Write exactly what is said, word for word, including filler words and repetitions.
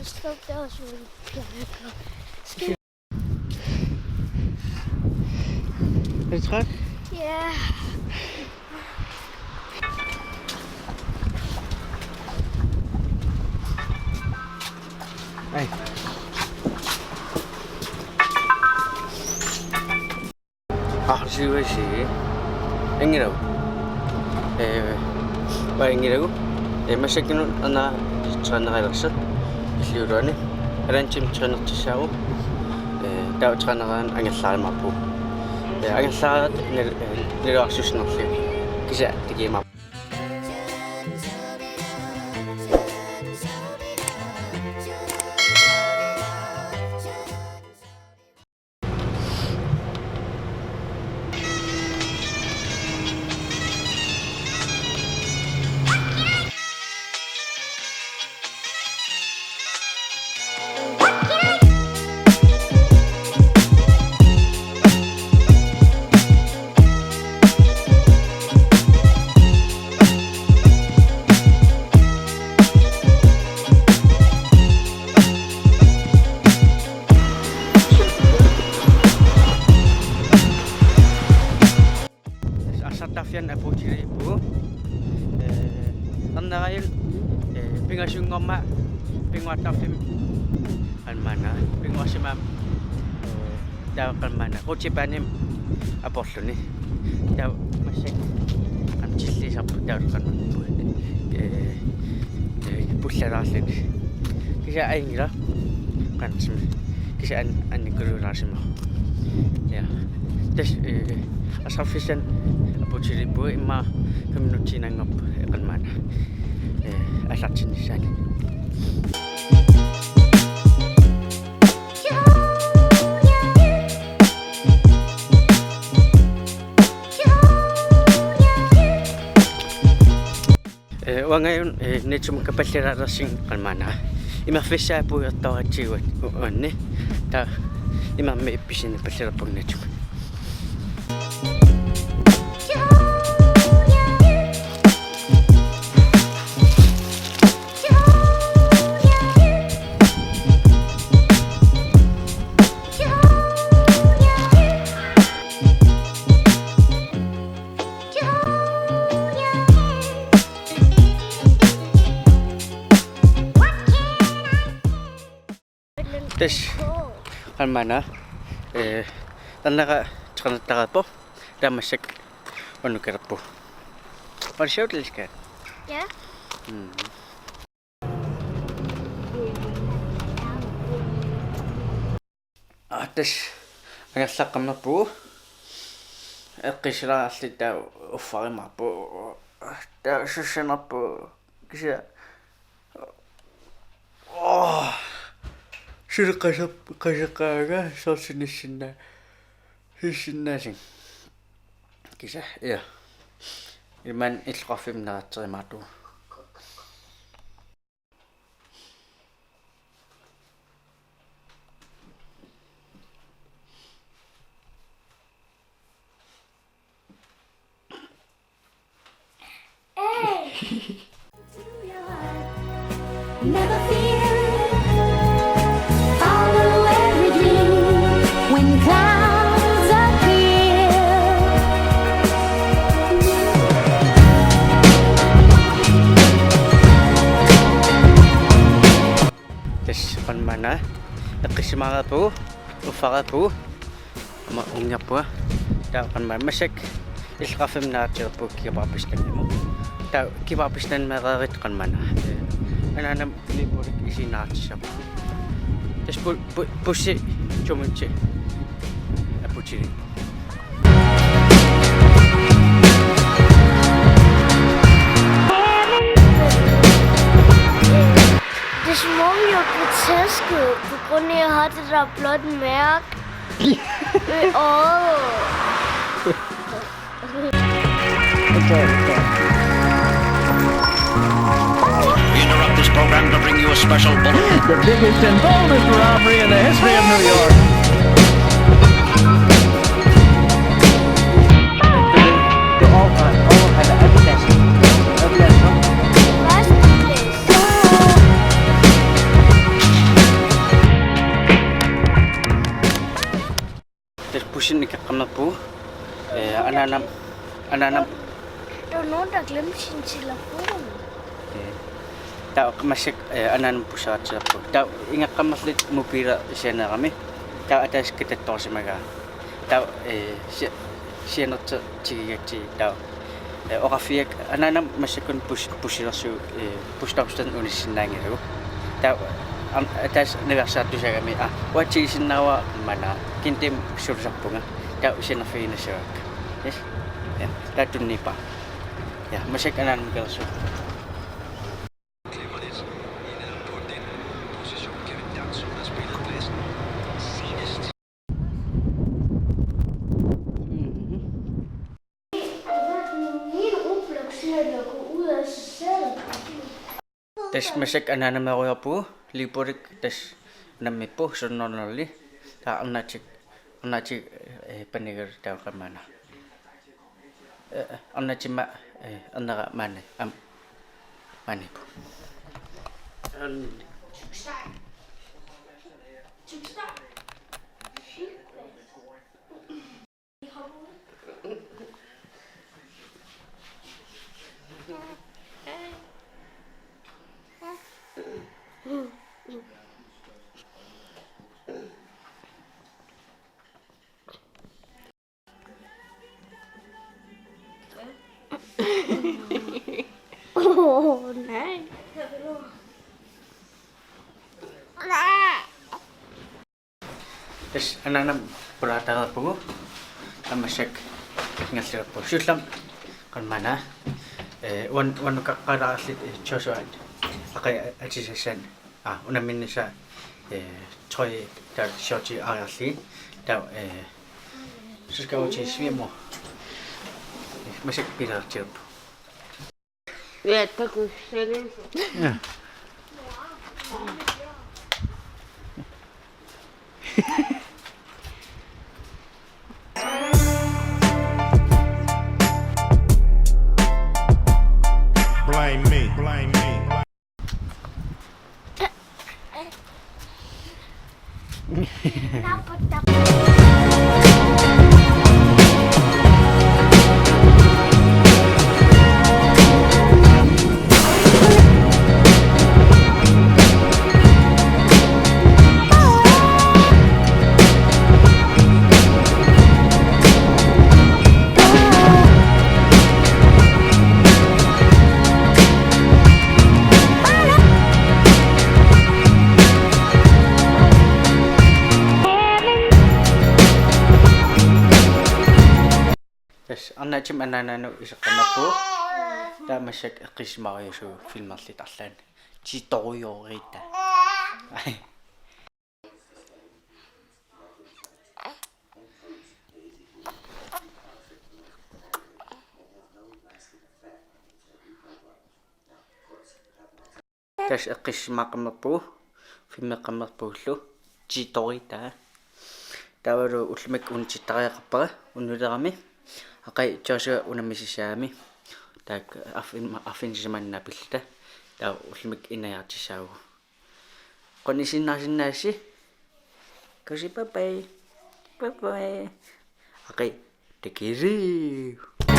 Stop, that was really beautiful. Skal Er det træt? Ja. Ej. Arsiuasi. Angilagut. Eh, uanga angilagut. Eh, massakkut una trænereersoq. Illuatungaani. Alantim trænertissaagut. Eh, taava trænereerneq angerlarimaarpugut. Eh, angerlareersoq nal-, eh, naluarsiussinerlu. Kisianni takujumaarparput. Arsartarfiani apuutiliippugut. Eh, arnarajul, eh, pingasunngormat pinnguartarfimmi qanmaana. Pinnguarsimammat, eh, taava qanmaana. Rutsjebanemi aporluni. Taava massakkut amtillisarpu taava qanmaana. Eh, eh, pullalaarluni. Kisianni anngilaq. Qansimmi. Kisianni an-, annikuluulaarsimavoq. Ja. Tassa, eh, arsarfissani apuutiliippugut immaqa fem minutsiinnanngorpoq qanmaana. Eh, aallartinnissaani. Eh, uangajunnga, eh, Natumut kapallilaalersinga qanmaana. Imerfissaa puigortoratsigu uanni. Taava imermik pisinippallilerpunga Natumut. Tassa qanmaana, eh, arnaraq trænertareerpoq, taava massakkut unnukalerpugut. Var det sjovt, Liska? Ja. Mm. Aa, tassa angerlaqqammerpugut. Eqqissilaarluta taava uffarimaarpugut. Taava sussanerpugut. Kisianni. Åh. Suli qase-, qaseqqaanga soorlu nissinnaa-, nissinnaasunga. Kisianni, ja. Imannak illoqarfimmi neriuterimaartugut. Never fear. Follow every dream when clouds appear. Tassa qanmaana eqqissimareerpugut, uffareerpugut, aamma unngerpunga. Taava qanmaana massakkut illoqarfimmi neriuteriarpugut kigapaarpassuarnimut. Taava kigapaarpassuarnimut meeqqeriarluta qanmaana. Anaanama volleyball isiginnaartissaagut. Tassa bu-, bu-, bussi to minutsi apuutiliippugut. Det er som om, jeg blev tæsket, på grund af, at jeg har det der blåt mærke. Øh, åh. We interrupt this program to bring you a special bulletin. The biggest and boldest robbery in the history of New York. Hvad? Anaanama, anaanama. Der var nogen, der glemte sin telefon. Ee, taava massakkut, ee, anaanama pussaqartilerpugut. Taava ingaqqammerlutik mobiileq isiginerami. Taava ataaseq katattorsimagaat. Taava, ee, si-, sianertik tigigatsigit taava. Ee, oqarfigaakka anaanama massakkut bus-, bussilersugut, ee, busstoppestedet unissinnaanngilagut. Taava, am-, ataaseq niviarsaartussaagami, aa, uatsigisinnaavara maanna, Kintim sulisarpunga. Taava sianerfiginissaakka. Yes. Ja, taava tunniuppara. Ja, massakkut anaanama kalersuut. Min Roblox er lukket ud af sig selv. Tassa massakkut anaanamaarujoorpugut, Liipulik tassa unammiippoq, sunnernerli. Taava arnaatik, arnaatik, ee, panigalugu taava qammaana. Ee, arnaatima, ee, ernera maani, aamma maaniippoq. Åh, nej. Tassa anaanama pulaartareerpugut, taava massakkut ingerlalerpugut. Siullermik qammaana, ee, uan-, uannukkaqqaalaarluta, ee, Joshuap aqagu atisassaani, aa, unamminissaa, ee, trøje taava shorti aariarlugit. Taava, ee, så skal jeg over til svigermor. Massakkut biilertilerpugut. Ja, takuuk. Ja. Blame me. Blame me. Tassa arnaatima anaanaanut iseqqammerpugut. Taava massakkut eqqissisimaarujoorpugut filmerluta arlaanni. Tiitorujorita. Tassa eqqissisimaqqammerpugut, filmeqqammerpugullu, Tiitorita. Taavalu ullumikkut unittittariaqarpara, unilerami. Aqagu Joshua unammisissaagami. Taakku arfin-, arfineq-sisamaanni naapilluta. Taava ullumikkut ineriartussaavugut. Qujanaq isiginnaarsinnaagussi. Kusi, bye bye. Bye bye. Aqagu takuss'.